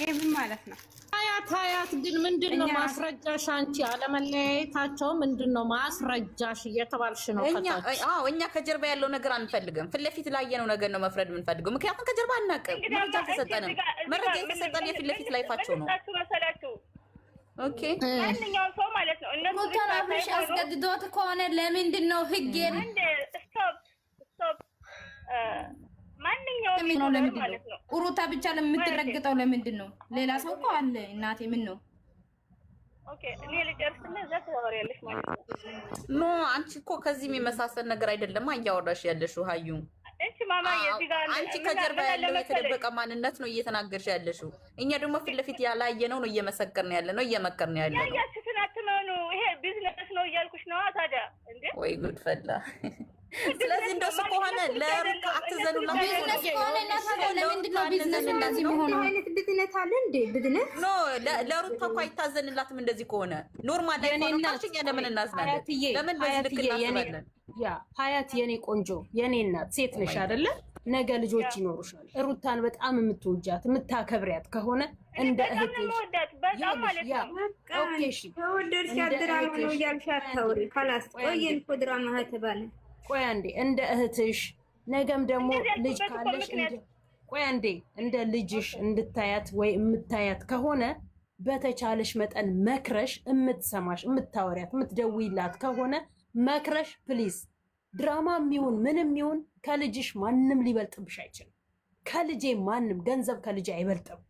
ይሄ ምን ማለት ነው? ሀያት ሀያት ግን ምንድን ነው እኛ ማስረጃሽ? አንቺ አለመለያየታቸው ምንድን ነው ማስረጃሽ እየተባልሽ ነው እኛ ከታች። አዎ፣ እኛ ከጀርባ ያለው ነገር አንፈልግም። ፊት ለፊት ላየነው ነገር ነው መፍረድ የምንፈልገው። ምክንያቱም ከጀርባ አናውቅም፣ እንግዲህ መረጃ አልተሰጠንም። እዚህ ጋር መረጃ የተሰጠን የፊት ለፊት life ኣቸው ነው። ምን ልስጣችሁ መሰላችሁ? Okay። ማንኛውም ሰው ማለት ነው እነሱ ብቻ ሩታን አብርሽ ሳይሆኑ አስገድዶት ከሆነ ለምንድን ነው ህግ አንድ stop, stop። ማንኛውም ነው? YouTuber ለምንድን ነው ማለት ነው ሩታ ብቻ ለምትረግጠው? ለምንድን ነው? ሌላ ሰው እኮ አለ እናቴ። ምን ነው? Okay፣ እኔ ልጨርስና እዛ ታወሪያለሽ ማለት ነው። No፣ አንቺ እኮ ከዚህ የሚመሳሰል ነገር አይደለም እያወራሽ ያለሽው ሀዩ። እሺ ማማዬ፣ እዚህ ጋር አንቺ ምን ከጀርባ ምን አለ ያለው መሰለሽ? የተደበቀ ማንነት ነው እየተናገርሽ ያለሽው። እኛ ደግሞ ፊት ለፊት ያላየነው ነው እየመሰከርን ያለ ነው፣ እየመከርን ያለ ነው። ያያችሁትን አትመኑ። ይሄ ቢዝነስ ነው እያልኩሽ ነዋ። ታዲያ እንዴ? ወይ ጉድ ፈላ። ስለዚህ እንደሱ ከሆነ ለሩታ አትዘኑላት። ቢዝነስ ከሆነ እና ታዲያ ለምንድን ነው ቢዝነሱ እንደዚህ የሚሆነው? አይነት ቢዝነስ አለ እንዴ? ቢዝነስ No፣ ለሩታ እኮ አይታዘንላትም። እንደዚህ ከሆነ normal ላይ የኔ ሆኖ እናት ካልሽ እኛ ለምን እናዝናለን? ሀያትዬ ለምን በዚህ ልክ ሀያትዬ የኔ እናስባለን? Yeah፣ ሀያት የኔ ቆንጆ፣ የኔ እናት፣ ሴት ነሽ አይደለ? ነገ ልጆች ይኖሩሻል። ሩታን በጣም የምትወጃት የምታከብሪያት ከሆነ እንደ በጣም ነው እህትሽ የምወዳት፣ በጣም ማለት ያ ነው። Okay እሺ። ተወደድሽ እንደ ድራማ ነው እህትሽ እያልሽ አታውሪ። خلاص ቆይ አንዴ። ቆየን እኮ ድራማ ከተባለ። ቆይ አንዴ፣ እንደ እህትሽ ነገም ደግሞ እንደዚህ ልጅ ያልኩበት እኮ ካለሽ ምክንያት ቆይ አንዴ፣ እንደ ልጅሽ እንድታያት ወይ የምታያት ከሆነ በተቻለሽ መጠን መክረሽ፣ የምትሰማሽ፣ የምታወሪያት፣ የምትደውይላት ከሆነ መክረሽ please። ድራማ የሚሆን ምንም ይሁን ከልጅሽ ማንም ሊበልጥብሽ አይችልም። ከልጄ ማንም፣ ገንዘብ ከልጄ አይበልጥም።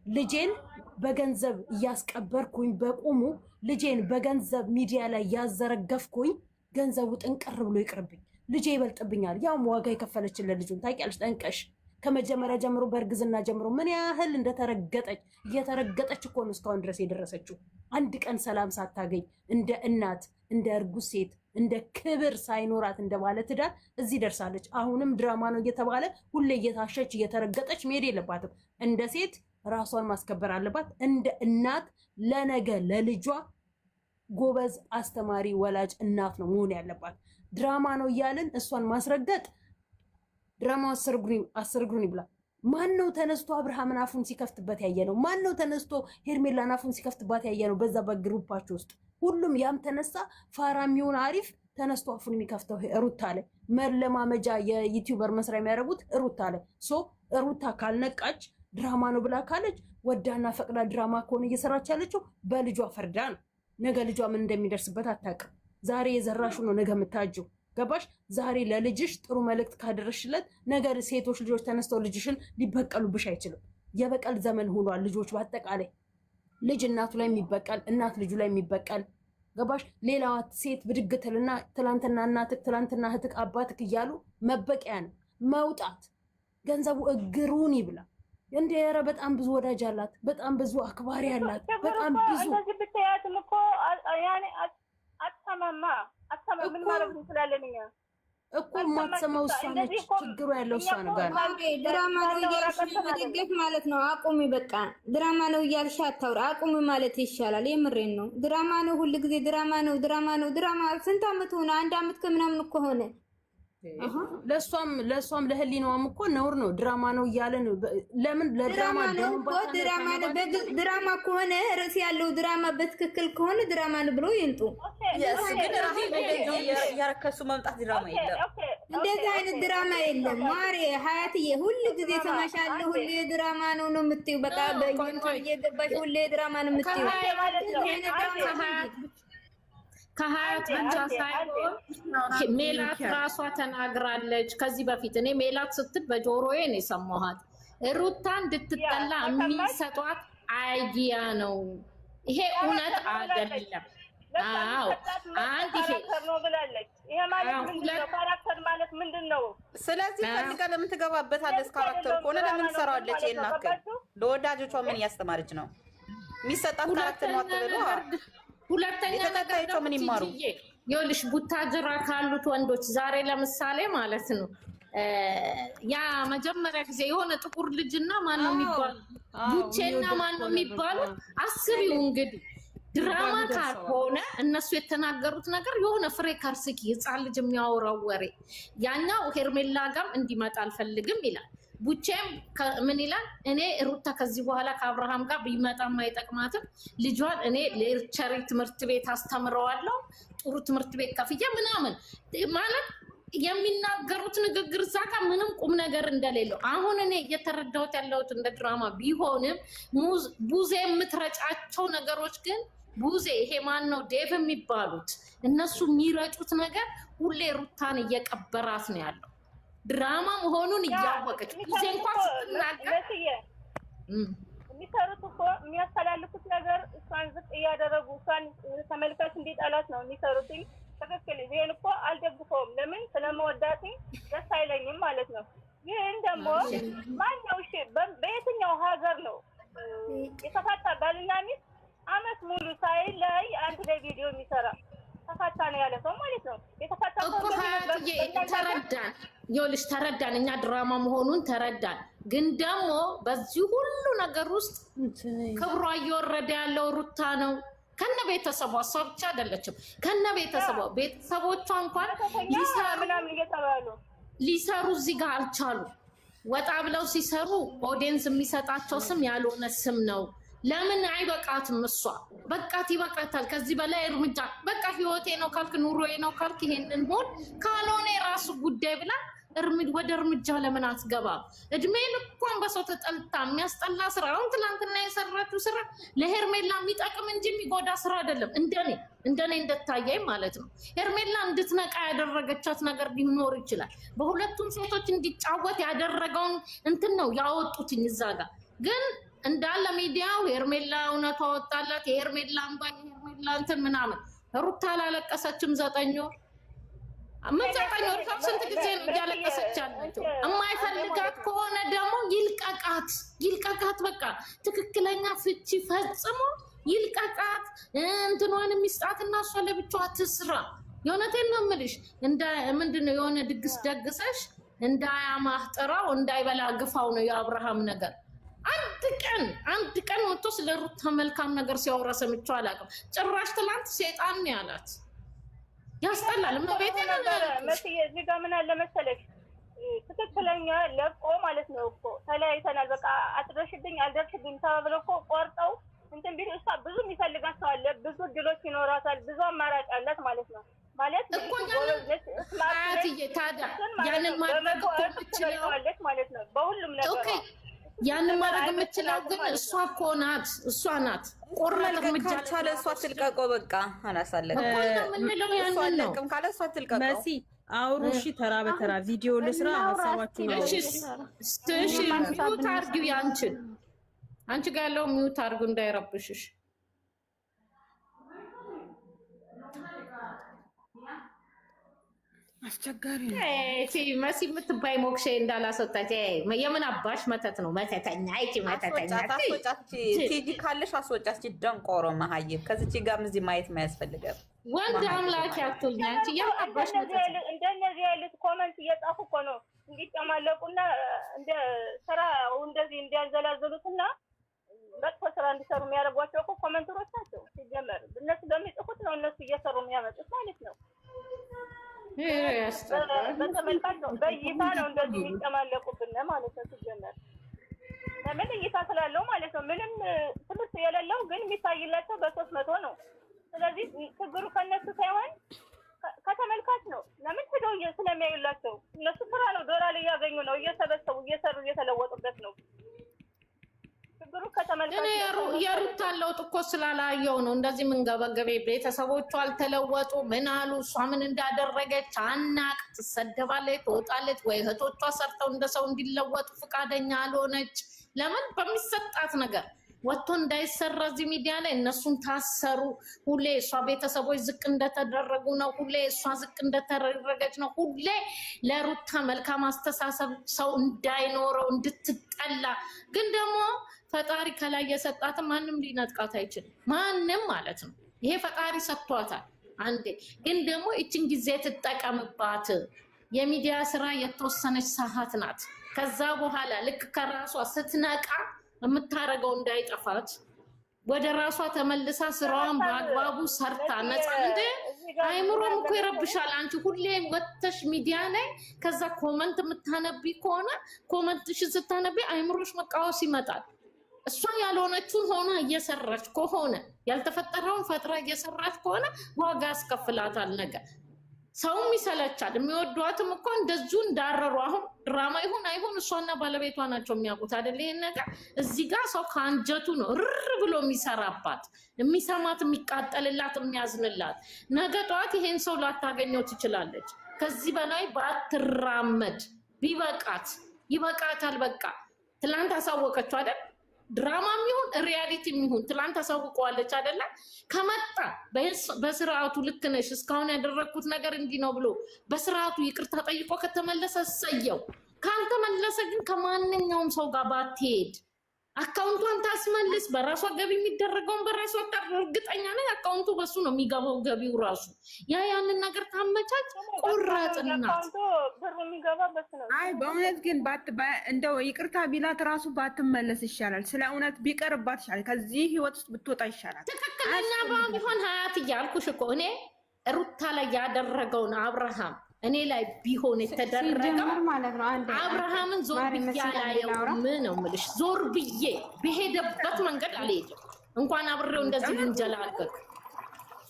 ልጄን በገንዘብ እያስቀበርኩኝ፣ በቁሙ ልጄን በገንዘብ ሚዲያ ላይ እያዘረገፍኩኝ ገንዘቡ ጥንቅር ብሎ ይቅርብኝ። ልጄ ይበልጥብኛል። ያውም ዋጋ የከፈለችለት ልጁን ታውቂያለሽ ጠንቀሽ። ከመጀመሪያ ጀምሮ፣ በእርግዝና ጀምሮ ምን ያህል እንደተረገጠች፣ እየተረገጠች እኮ ነው እስካሁን ድረስ የደረሰችው። አንድ ቀን ሰላም ሳታገኝ፣ እንደ እናት፣ እንደ እርጉዝ ሴት፣ እንደ ክብር ሳይኖራት፣ እንደ ባለ ትዳር እዚህ ደርሳለች። አሁንም ድራማ ነው እየተባለ ሁሌ እየታሸች እየተረገጠች መሄድ የለባትም። እንደ ሴት ራሷን ማስከበር አለባት። እንደ እናት ለነገ ለልጇ ጎበዝ አስተማሪ ወላጅ እናት ነው መሆን ያለባት። ድራማ ነው እያልን እሷን ማስረገጥ፣ ድራማው አስር እግሩን ይብላ። ማን ነው ተነስቶ አብርሃምን አፉን ሲከፍትበት ያየ ነው? ማን ነው ተነስቶ ሄርሜላን አፉን ሲከፍትባት ያየ ነው? በዛ በ group ኣቸው ውስጥ ሁሉም ያም ተነሳ፣ ፋራ የሚሆን አሪፍ ተነስቶ አፉን የሚከፍተው ሩታ ላይ፣ መለማመጃ የ YouTuber መስሪያ የሚያደርጉት ሩታ ላይ። So ሩታ ካልነቃች፣ ድራማ ነው ብላ ካለች፣ ወዳና ፈቅዳ ድራማ ከሆነ እየሰራች ያለችው በልጇ ፈርዳ ነው። ነገ ልጇ ምን እንደሚደርስበት አታውቅም። ዛሬ የዘራሽው ነው ነገ የምታጭጂው። ገባሽ? ዛሬ ለልጅሽ ጥሩ መልእክት ካደረሽለት ነገ ሴቶች ልጆች ተነስተው ልጅሽን ሊበቀሉብሽ አይችልም። የበቀል ዘመን ሆኗል። ልጆች በአጠቃላይ ልጅ እናቱ ላይ የሚበቀል፣ እናት ልጁ ላይ የሚበቀል፣ ገባሽ? ሌላዋ ሴት ብድግ ትልና ትላንትና እናትክ፣ ትላንትና እህትክ፣ አባትክ እያሉ መበቀያ ነው መውጣት። ገንዘቡ እግሩን ይብላ። እንደ ኧረ በጣም ብዙ ወዳጅ አላት፣ በጣም ብዙ አክባሪ አላት፣ በጣም ብዙ። እንደዚህ ብታያትም እኮ ያኔ አትሰማማ፣ አትሰማም። ምን ማድረግ እንችላለን እኛ? እኮ የማትሰማው እሷ ነች። ችግሩ ያለው እሷ ነው ጋር። ድራማ ነው እያልሽ መደገፍ ማለት ነው። አቁሚ፣ በቃ ድራማ ነው እያልሽ አታውሪ። አቁሚ ማለት ይሻላል። የምሬን ነው። ድራማ ነው፣ ሁል ጊዜ ድራማ ነው፣ ድራማ ነው፣ ድራማ። ስንት አመት ሆነ? አንድ አመት ከምናምን እኮ ሆነ። ለእሷም ለህሊናዋም እኮ ነውር ነው። ድራማ ነው እያለን ለምን ለድራማ ድራማ ነው እኮ፣ ድራማ ነው። ድራማ ከሆነ፣ ርዕስ ያለው ድራማ በትክክል ከሆነ ድራማ ነው ብሎ ይንጡ። ግን እያረከሱ መምጣት ድራማ የለም። እንደዚህ አይነት ድራማ የለም። ማሬ ሀያትዬ፣ ሁል ጊዜ ሰማሻለሁ። ሁሌ ድራማ ነው ነው የምትይው። በቃ እየገባሽ ሁሌ ድራማ ነው የምትይው። ከሀያት ብቻ ሳይሆን ሜላት ራሷ ተናግራለች። ከዚህ በፊት እኔ ሜላት ስትል በጆሮዬ ነው የሰማኋት። ሩታ እንድትጠላ የሚሰጧት idea ነው። ይሄ እውነት አይደለም። አዎ፣ አንድ ይሄ Character ነው ብላለች። ይሄ ማለት ምንድን ነው? Character ማለት ምንድን ነው? ስለዚህ ፈልጋ ለምን ትገባበታለች? Character ከሆነ ለምን ትሰራዋለች? ይሄን አክል ለወዳጆቿ ምን እያስተማረች ነው? የሚሰጣት character ነው አትበሉ። ሁለተኛ ነገር የተከታዮቿ ምን ይማሩ? ይኸውልሽ፣ ቡታጅራ ካሉት ወንዶች ዛሬ ለምሳሌ ማለት ነው ያ መጀመሪያ ጊዜ የሆነ ጥቁር ልጅና ማን ነው የሚባሉ፣ ቡቼና ማን ነው የሚባሉት፣ አስቢው እንግዲህ ድራማ ካልሆነ እነሱ የተናገሩት ነገር የሆነ ፍሬ ከርስኪ ህፃን ልጅ የሚያወራው ወሬ፣ ያኛው ሄርሜላ ጋም እንዲመጣ አልፈልግም ይላል። ቡቼም ምን ይላል? እኔ ሩታ ከዚህ በኋላ ከአብርሃም ጋር ቢመጣም አይጠቅማትም፣ ልጇን እኔ ሌርቸሪ ትምህርት ቤት አስተምረዋለሁ፣ ጥሩ ትምህርት ቤት ከፍዬ ምናምን ማለት የሚናገሩት ንግግር እዛ ጋር ምንም ቁም ነገር እንደሌለው አሁን እኔ እየተረዳሁት ያለሁት እንደ ድራማ ቢሆንም ቡዜ የምትረጫቸው ነገሮች ግን ቡዜ ይሄ ማን ነው ዴቭ የሚባሉት እነሱ የሚረጩት ነገር ሁሌ ሩታን እየቀበራት ነው ያለው። ድራማ መሆኑን እያወቀች ቡዜ እንኳን ስትናገር የሚሰሩት እኮ የሚያስተላልፉት ነገር እሷን ዝቅ እያደረጉ እሷን ተመልካች እንዲጠላት ነው የሚሰሩት። ትክክል። ይሄን እኮ አልደግፈውም። ለምን ስለመወዳት ደስ አይለኝም ማለት ነው። ይህን ደግሞ ማን ነው እሺ፣ በየትኛው ሀገር ነው የተፋታ ባልና ሚስት አመት ሙሉ ሳይለይ አንድ ላይ ቪዲዮ የሚሰራ? ተፋታ ነው ያለ ሰው ማለት ነው። የተፋታ እኮ ሀያትዬ ተረዳን፣ ይኸውልሽ ተረዳን፣ እኛ ድራማ መሆኑን ተረዳን። ግን ደግሞ በዚህ ሁሉ ነገር ውስጥ ክብሯ እየወረደ ያለው ሩታ ነው ከነ ቤተሰቧ። እሷ ብቻ አይደለችም፣ ከነ ቤተሰቧ። ቤተሰቦቿ እንኳን ሊሰሩ እዚህ ጋር አልቻሉ። ወጣ ብለው ሲሰሩ audience የሚሰጣቸው ስም ያልሆነ ስም ነው። ለምን አይበቃትም? እሷ በቃት፣ ይበቃታል። ከዚህ በላይ እርምጃ በቃ ህይወቴ ነው ካልክ፣ ኑሮዬ ነው ካልክ ይሄንን ሆን፣ ካልሆነ የራሱ ጉዳይ ብላ ወደ እርምጃ ለምን አትገባም? እድሜ ልኳን በሰው ተጠልታ የሚያስጠላ ስራ። አሁን ትላንትና የሰራችው ስራ ለሄርሜላ የሚጠቅም እንጂ የሚጎዳ ስራ አይደለም። እንደኔ እንደታየኝ ማለት ነው። ሄርሜላ እንድትነቃ ያደረገቻት ነገር ሊኖር ይችላል። በሁለቱም ሴቶች እንዲጫወት ያደረገውን እንትን ነው ያወጡትኝ እዛ ጋር ግን እንዳለ ሚዲያው ሄርሜላ እውነቷ ወጣላት፣ የሄርሜላ አምባ፣ የሄርሜላ እንትን ምናምን። ሩታ አላለቀሰችም። 9 ወር ምን 9 ወር ስንት ጊዜ ነው እያለቀሰች ያለችው? የማይፈልጋት ከሆነ ደግሞ ይልቀቃት፣ ይልቀቃት። በቃ ትክክለኛ ፍቺ ፈጽሞ ይልቀቃት። እንትኗን የሚስጣትና እሷ ለብቻዋ ትስራ። የእውነቴን ነው የምልሽ። ምንድን ነው የሆነ ድግስ ደግሰሽ እንዳያማህ ጥራው እንዳይበላ ግፋው ነው የአብርሃም ነገር። አንድ ቀን አንድ ቀን ወጥቶ ስለ ሩታ መልካም ነገር ሲያወራ ሰምቼው አላውቅም። ጭራሽ ትላንት ሴጣን ነው ያላት። ያስጠላል። እመቤቴ መስዬ እዚህ ጋር ምን አለ መሰለሽ፣ ትክክለኛ ለቆ ማለት ነው እኮ ተለያይተናል፣ በቃ አትደርሽብኝ፣ አልደርሽብኝ ተባብለው እኮ ቆርጠው እንትን ቢሉ እሷ ብዙ የሚፈልጋት ሰው አለ፣ ብዙ እድሎች ይኖራታል፣ ብዙ አማራጭ አላት ማለት ነው። ማለት እኮ ታዲያ ያንን ማድረግ እኮ የምችለው ማለት ነው በሁሉም ነገር ያንን ማድረግ የምችለው ግን እሷ እኮ ናት። እሷ ናት ቆራጥ እርምጃ ካልቻለ እሷ ትልቀቀው። በቃ አላሳለቅም የምንለው ያንን ነው። ካለ እሷ ትልቀቀው። መሲ አውሩ። እሺ፣ ተራ በተራ ቪዲዮ ልስራ። ሀሳባችሁ ነው። እሺ፣ mute አድርጊው። ያንቺን አንቺ ጋር ያለው mute አድርጊው እንዳይረብሽሽ። አስቸጋሪ ነው። መሲ የምትባይ ሞክሼ እንዳላስወጣች የምን አባሽ መተት ነው? መተተኛ ይቺ መተተኛ አስወጫት። ቲጂ ካለሽ አስወጫት። ደንቆሮ መሀይብ ከዚች ጋርም እዚህ ማየት ማያስፈልገም። ወንድ አምላክ ያትሁኝ አንቺ የምን አባሽ መተት ነው? እንደነዚህ ያሉት comment እየጻፉ እኮ ነው እንዲጨማለቁና እንደ ስራ እንደዚህ እንዲያንዘላዘሉትና መጥፎ ስራ እንዲሰሩ የሚያደርጓቸው እኮ commenter ኦች ናቸው። ሲጀመር እነሱ በሚጽፉት ነው እነሱ እየሰሩ የሚያመጡት ማለት ነው። በተመልካች ነው በእይታ ነው እንደዚህ የሚጨማለቁብን ማለት ነው። ሲጀመር ለምን እይታ ስላለው ማለት ነው። ምንም ትምህርት የሌለው ግን የሚታይላቸው በ300 ነው። ስለዚህ ችግሩ ከእነሱ ሳይሆን ከተመልካች ነው። ለምን ሄደው ስለሚያዩላቸው እነሱ ስራ ነው፣ ዶላር እያገኙ ነው፣ እየሰበሰቡ እየሰሩ እየተለወጡበት ነው። ችግሩ ከተመልካች ነው። የሩታን ለውጥ እኮ ስላላየው ነው እንደዚህ የምንገበገቤ። ቤተሰቦቹ አልተለወጡ ምን አሉ፣ እሷ ምን እንዳደረገች አናቅ። ትሰደባለች፣ ትወጣለች፣ ወይ እህቶቿ ሰርተው እንደ ሰው እንዲለወጡ ፈቃደኛ አልሆነች። ለምን በሚሰጣት ነገር ወጥቶ እንዳይሰራ እዚህ ሚዲያ ላይ እነሱን ታሰሩ። ሁሌ እሷ ቤተሰቦች ዝቅ እንደተደረጉ ነው። ሁሌ እሷ ዝቅ እንደተደረገች ነው። ሁሌ ለሩታ መልካም አስተሳሰብ ሰው እንዳይኖረው እንድትጠላ። ግን ደግሞ ፈጣሪ ከላይ የሰጣትን ማንም ሊነጥቃት አይችልም። ማንም ማለት ነው። ይሄ ፈጣሪ ሰጥቷታል። አንዴ ግን ደግሞ ይችን ጊዜ ትጠቀምባት። የሚዲያ ስራ የተወሰነች ሰዓት ናት። ከዛ በኋላ ልክ ከራሷ ስትነቃ የምታረገው እንዳይጠፋት ወደ ራሷ ተመልሳ ስራዋን በአግባቡ ሰርታ ነፃ እንደ አይምሮም እኮ ይረብሻል። አንቺ ሁሌ ወጥተሽ ሚዲያ ላይ ከዛ comment የምታነቢ ከሆነ comment ሽን ስታነቢ አይምሮሽ መቃወስ ይመጣል። እሷ ያልሆነችውን ሆና እየሰራች ከሆነ፣ ያልተፈጠረውን ፈጥራ እየሰራች ከሆነ ዋጋ ያስከፍላታል ነገር። ሰውም ይሰለቻል። የሚወዷትም እኮ እንደዚሁ እንዳረሩ አሁን ድራማ ይሁን አይሁን እሷና ባለቤቷ ናቸው የሚያውቁት አይደል? ይሄን ነገር እዚህ ጋር ሰው ከአንጀቱ ነው ርር ብሎ የሚሰራባት፣ የሚሰማት፣ የሚቃጠልላት፣ የሚያዝንላት። ነገ ጠዋት ይሄን ሰው ላታገኘው ትችላለች። ከዚህ በላይ ባትራመድ ቢበቃት ይበቃታል። በቃ ትላንት አሳወቀችው አይደል? ድራማም ይሁን reality ም ይሁን ትላንት አሳውቀዋለች አይደለ? ከመጣ በስርዓቱ ልክ ነሽ፣ እስካሁን ያደረግኩት ነገር እንዲህ ነው ብሎ በስርዓቱ ይቅርታ ጠይቆ ከተመለሰ እሰየው። ካልተመለሰ ግን ከማንኛውም ሰው ጋር ባትሄድ፣ account ቷን ታስመልስ። በራሷ ገቢ የሚደረገውን በራሷ፣ እርግጠኛ ነኝ account ኡ በሱ ነው የሚገባው ገቢው ራሱ። ያንን ነገር ታመቻች። ቆራጥናት። ብሩ የሚገባበት ነው። አይ በእውነት ግን እንደው ይቅርታ ቢላት ራሱ ባትመለስ ይሻላል። ስለ እውነት ቢቀርባት ይሻላል። ከዚህ ህይወት ውስጥ ብትወጣ ይሻላል። ትክክለኛ ቢሆን ሀያት እያልኩሽ እኮ፣ እኔ ሩታ ላይ ያደረገውን አብርሃም እኔ ላይ ቢሆን የተደረገው ማለት ነው። አንድ አብርሃምን ዞር ብዬ አላየውም ነው የምልሽ። ዞር ብዬ በሄደበት መንገድ አልሄድም። እንኳን አብሬው እንደዚህ ልንጀላቀቅ።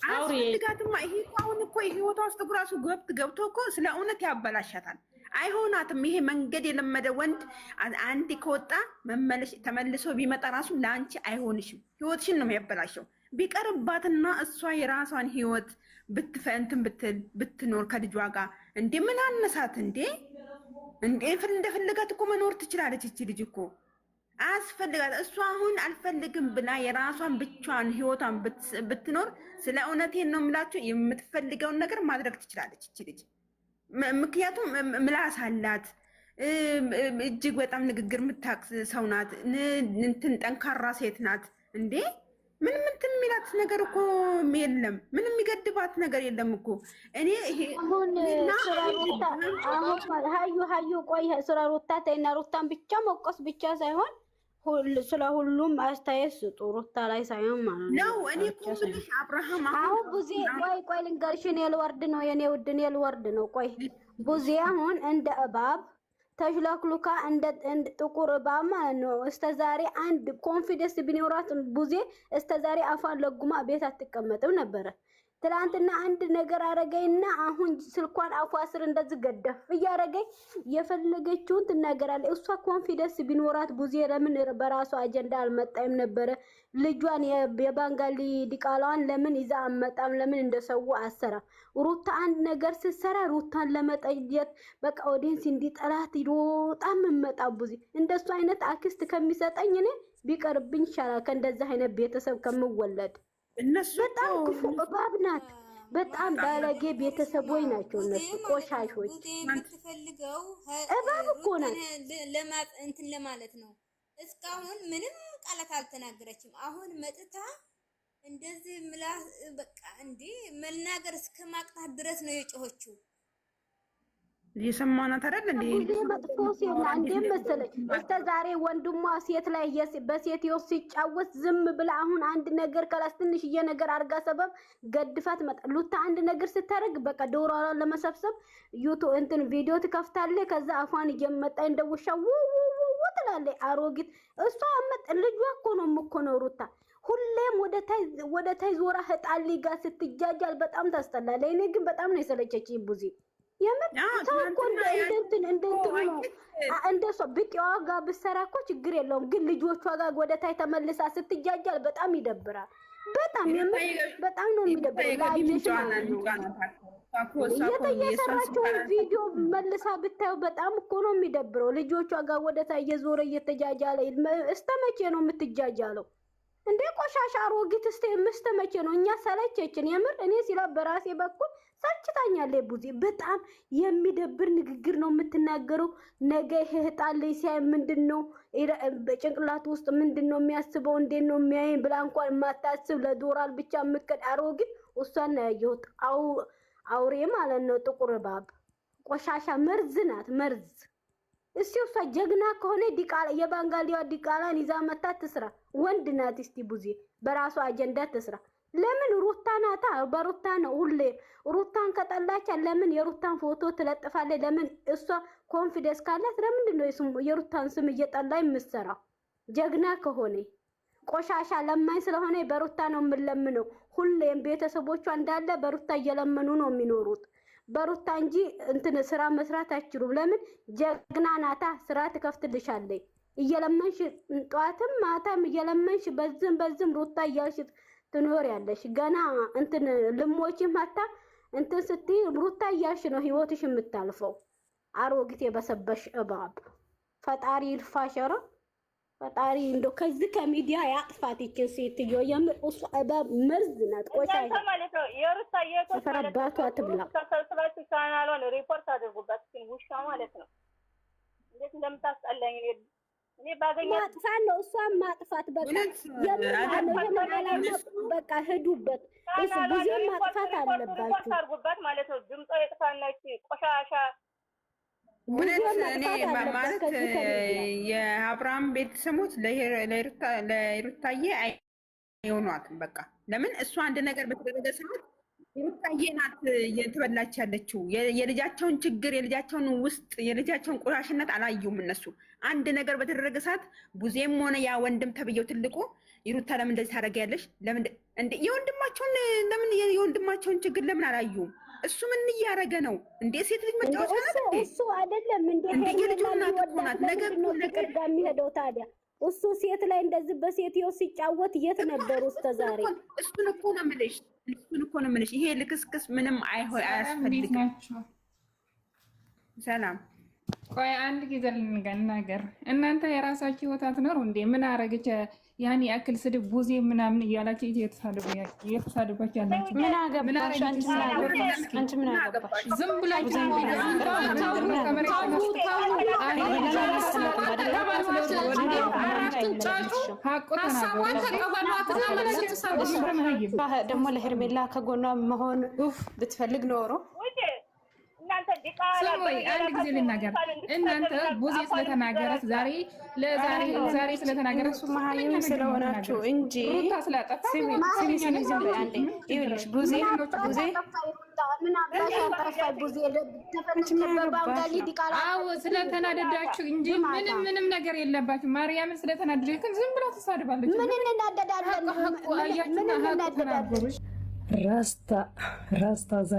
አያስፈልጋትማ። ይሄ እኮ አሁን እኮ ህይወቷ ውስጥ ራሱ ገብቶ እኮ ስለ እውነት ያበላሻታል። አይሆናትም። ይሄ መንገድ የለመደ ወንድ አንዴ ከወጣ መመለስ ተመልሶ ቢመጣ ራሱ ለአንቺ አይሆንሽም። ህይወትሽን ነው የሚያበላሸው። ቢቀርባትና እሷ የራሷን ህይወት ብትፈንትን ብትል ብትኖር ከልጇ ጋር፣ እንዴ ምን አነሳት እንዴ? እንዴ እንደፈለጋት እኮ መኖር ትችላለች። እቺ ልጅ እኮ አያስፈልጋት። እሷ አሁን አልፈልግም ብላ የራሷን ብቻዋን ህይወቷን ብትኖር፣ ስለ እውነቴን ነው የምላችሁ፣ የምትፈልገውን ነገር ማድረግ ትችላለች እቺ ልጅ። ምክንያቱም ምላስ አላት። እጅግ በጣም ንግግር የምታውቅ ሰው ናት። እንትን ጠንካራ ሴት ናት። እንዴ ምንም እንትን የሚላት ነገር እኮ የለም። ምንም የሚገድባት ነገር የለም እኮ። እኔ አሁን ስራ ሩታ አሁን ሀዩ ሀዩ ቆይ፣ ስለ ሩታ ተይና፣ ሩታን ብቻ መውቀስ ብቻ ሳይሆን ስለ ሁሉም አስተያየት ስጡ። ሩታ ላይ ሳይሆን ማለት ነው። እኔ እኮ የምልሽ አብርሃም አሁን ቡዜ፣ ቆይ ቆይ ልንገርሽ፣ እኔ ልወርድ ነው የኔ ውድ፣ እኔ ልወርድ ነው። ቆይ ቡዜ አሁን እንደ እባብ ተሽለክሉካ እንደ ጥቁር እባብ ማለት ነው። እስከ ዛሬ አንድ confidence ቢኖራት ቡዜ እስከ ዛሬ አፏን ለጉማ ቤት አትቀመጥም ነበረ። ትላንትና አንድ ነገር አረገኝና አሁን ስልኳን አፏ ስር እንደዚህ ገደፍ እያረገኝ የፈለገችውን ትናገራለች። እሷ confidence ቢኖራት ቡዜ ለምን በራሷ አጀንዳ አልመጣም ነበረ? ልጇን የባንጋሊ ዲቃላዋን ለምን ይዛ አመጣም? ለምን እንደሰው አሰራ? ሩታ አንድ ነገር ስትሰራ ሩታን ለመጠየቅ በቃ audience እንዲጠላት ሮጣ መመጣ ቡዜ እንደሱ አይነት አክስት ከሚሰጠኝ እኔ ቢቀርብኝ ይሻላል ከእንደዚህ አይነት ቤተሰብ ከምወለድ። እነሱ በጣም ክፉ እባብ ናት። በጣም ባለጌ ቤተሰቦች ናቸው እነሱ፣ ቆሻሾች። የምትፈልገው እባብ እኮ ናት። እንትን ለማለት ነው። እስካሁን ምንም ቃላት አልተናገረችም። አሁን መጥታ እንደዚህ ምላስ በቃ እንዴ መናገር እስከ ማቅጣት ድረስ ነው የጮኸችው። እየሰማናት አይደል እንዴ? ጊዜ መጥፎ ሴት ናት። እንዴ መሰለች እስከ ዛሬ ወንድሟ ሴት ላይ በሴት ህይወት ሲጫወት ዝም ብላ አሁን አንድ ነገር ከላስ ትንሽዬ ነገር አርጋ ሰበብ ገድፋት መጣ። ሉታ አንድ ነገር ስታደርግ በቃ ዶሯን ለመሰብሰብ ዩቱ እንትን ቪዲዮ ትከፍታለች። ከዛ አፏን እየመጣ እንደውሻ ው ው ትላለች። አሮጊት እሷ አመጥ ልጇ እኮ ነው እኮ ነው ሩታ ሁሌም ወደ ታይ ዞራ ህጣሊ ጋር ስትጃጃል በጣም ታስጠላለች። እኔ ግን በጣም ነው የሰለቸችኝ ቡዜ። የምር ሰው እኮ እንደ እንትን እንደ እንትኑ ነው። እንደ እሷ ብጤዋ ጋር ብትሰራ እኮ ችግር የለውም። ግን ልጆቿ ጋር ወደ ታይ ተመልሳ ስትጃጃል በጣም ይደብራል። በጣም የምር በጣም ነው የሚደብረው። ላየሽ ማለት ነው። የሰራችውን ቪዲዮ መልሳ ብታየው በጣም እኮ ነው የሚደብረው። ልጆቿ ጋር ወደ ታይ እየዞረ እየተጃጃለ እስከ መቼ ነው የምትጃጃለው? እንዴ ቆሻሻ አሮጊት እስተ መቼ ነው? እኛ ሰለቸችን። የምር እኔ ሲላ በራሴ በኩል ሰልችታኛለች ቡዜ። በጣም የሚደብር ንግግር ነው የምትናገረው። ነገ ይሄ ህጣን ልጅ ሲያይ ምንድን ነው ጭንቅላቱ ውስጥ ምንድን ነው የሚያስበው? እንዴት ነው የሚያይን ብላ እንኳን የማታስብ ለዶራል ብቻ የምትከድ አሮጊት እሷን ነው ያየሁት። አውሬ ማለት ነው፣ ጥቁር እባብ ቆሻሻ መርዝ ናት፣ መርዝ። እስቲ እሷ ጀግና ከሆነ ዲቃላ የባንጋሊዋ ዲቃላን ይዛ መታ ትስራ። ወንድ ናት። እስቲ ቡዜ በራሷ አጀንዳ ትስራ። ለምን ሩታ ናታ፣ በሩታ ነው ሁሌ። ሩታን ከጠላቻ ለምን የሩታን ፎቶ ትለጥፋለች? ለምን እሷ confidence ካላት ለምንድን ነው የሩታን ስም እየጠላ የምትሰራው? ጀግና ከሆነ፣ ቆሻሻ ለማኝ ስለሆነ በሩታ ነው የምለምነው። ሁሌም ቤተሰቦቿ እንዳለ በሩታ እየለመኑ ነው የሚኖሩት። በሩታ እንጂ እንትን ስራ መስራት አይችሉም። ለምን? ጀግና ናታ፣ ስራ ትከፍትልሻለች። እየለመንሽ ጠዋትም ማታም እየለመንሽ በዝም በዝም ሩታ እያልሽ ትኖሪያለሽ። ገና እንትን ልሞችም ማታ እንትን ስትይ ሩታ እያልሽ ነው ህይወትሽ የምታልፈው። አሮጊት የበሰበሽ እባብ፣ ፈጣሪ ይድፋሽ። ኧረ ፈጣሪ እንደው ከዚህ ከሚዲያ ያጥፋት ይችን ሴትዮ። የምር እሷ እባብ መርዝ ናት። ቆሻሻ። እናንተ ማለት ነው የሩታ የቶች ማለት ነው አፈር አባቷ ትብላ። ተሰብስባችሁ ቻናሏን ሪፖርት አድርጉባት። ግን ውሻ ማለት ነው እንዴት እንደምታስጠላኝ እኔ ባገኛት። ማጥፋት ነው፣ እሷን ማጥፋት በቃ። እውነት የምን ነው የምን አላማ? በቃ ሂዱበት። እሱ ጊዜም ማጥፋት ሪፖርት አለባችሁ። አድርጉባት ማለት ነው። ድምጿ የጥፋና ይቺ ቆሻሻ። እውነት ጊዜም እኔ ማጥፋት አለበት ማለት ከዚህ ከሚዲያ። የአብርሃም ቤተሰቦች ለሩታዬ አይሆኗትም። በቃ ለምን እሷ አንድ ነገር በተደረገ ሰዓት ሩታዬ ናት እየተበላች ያለችው። የልጃቸውን ችግር፣ የልጃቸውን ውስጥ፣ የልጃቸውን ቆሻሽነት አላዩም እነሱ። አንድ ነገር በተደረገ ሰዓት ቡዜም ሆነ ያ ወንድም ተብዬው ትልቁ ሩታ ለምን እንደዚህ ታደርጊያለሽ? ለምን እንደ የወንድማቸውን ለምን የወንድማቸውን ችግር ለምን አላዩም? እሱ ምን እያደረገ ነው እንዴ? ሴት ልጅ እንደ መጫወቻ እሱ ናት እንዴ? እሱ አይደለም እንደ እንደ የልጁ ሄርሜላ እናት እኮ የሚወዳት ናት። ነገ ለምንድን እኮ ነው ነገ ፍቅር ጋር የሚሄደው ታዲያ? እሱ ሴት ላይ እንደዚህ በሴትየው ሲጫወት የት ነበሩ እስከ ዛሬ? እሱን እኮ ነው የምልሽ። እሱን እኮ ነው የምልሽ። ይሄ ልክስክስ ምንም አይሆን ሰላም፣ እንዴት አያስፈልግም። ናችሁ? ሰላም። ቆይ አንድ ጊዜ ልንገናገር። እናንተ የራሳችሁ ህይወት አትኖሩ እንዴ? ምን አረገች? ያን ያክል ስድብ ቡዜ ምናምን እያላችሁ እየተሳደባችሁ ያላችሁ ምን ምን አገባሽ? አረገች? አንቺ ምን አገባሽ? እስኪ አንቺ ምን አገባሽ? ዝም ብላችሁ ቡዜ አታውሩ። ከመሬት ተነስቶ አትንጫጩ። ሀቁ ተናገሩ። ሀሳቧን ተቀበሏትና መልስ ትሰጡ። ደግሞ ለሄርሜላ ከጎኗ መሆን ብትፈልግ ኖሮ ውጭ እናንተ ዲቃላ። ስሙ፣ አንድ ጊዜ ልናገር። እናንተ ቡዜ ስለተናገረት ዛሬ ለዛሬ ዛሬ ስለተናገረት እነሱ መሀይም ስለሆናችሁ እንጂ ሩታ ስላጠፋ ስሚ ስሚ ስሚ፣ ዝም በይ አንዴ። ይኸውልሽ ቡዜ ቡዜ ምን አባሽ አጠፋ ቡዜ? አንቺ ምን ተፈነጨ አገባሽ? ዲቃላ። አዎ ስለተናደዳችሁ እንጂ ምንም ምንም ነገር የለባችሁ። ማርያምን ስለተናደደች ዝም ብላ ትሳድባለች። ምን እንናደዳለን? ሀቁ ምን አያችሁና ሀቁ እንናደዳለን? ተናገሩ። ራስታ ራስታ ዛሬ